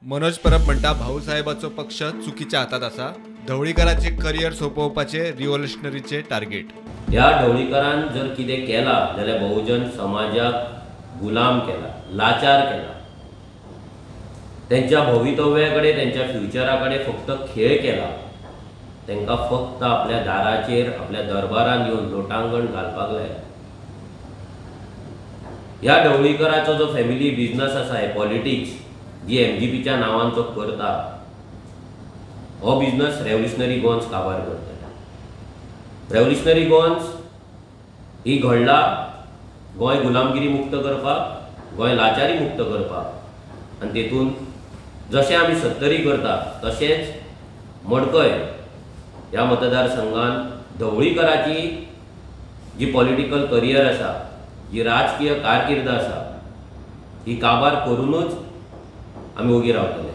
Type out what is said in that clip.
मनोज परब म्हणटा भाऊसाहेबाचो पक्ष चुकीच्या हातात आसा, ढवळीकाराचे करियर सोंपोवपाचे रिव्होल्युशनरीचे टार्गेट. ह्या ढवळीकारान जर कितें केला जाल्यार बहुजन समाजाक गुलाम केला, लाचार केला, तेंच्या भवितव्या कडेन तेंच्या फ्युचरा कडेन फक्त खेळ केला. तांकां फक्त आपल्या दाराचेर आपल्या दरबारान येवन लोटांगण घालपाक लायला. ह्या ढवळीकराचो जो फॅमिली बिजनस आसा, हे पॉलिटिक्स जी एमजीपीच्या नांवान तो करता, हो बिजनस रेव्होल्युशनरी गोवन्स काबार करता. रेव्होल्युशनरी गोवन्स ही घडला गोंय गुलामगिरी मुक्त करपाक, गोंय लाचारी मुक्त करपाक, आनी तेतून जशें आमी सत्तरी करता तशेंच मडकय ह्या मतदारसंघान ढवळीकराची जी पॉलिटिकल करियर आसा, जी राजकीय कारकीर्द आसा, ही काबार करूनच आमी ओगी रावतले.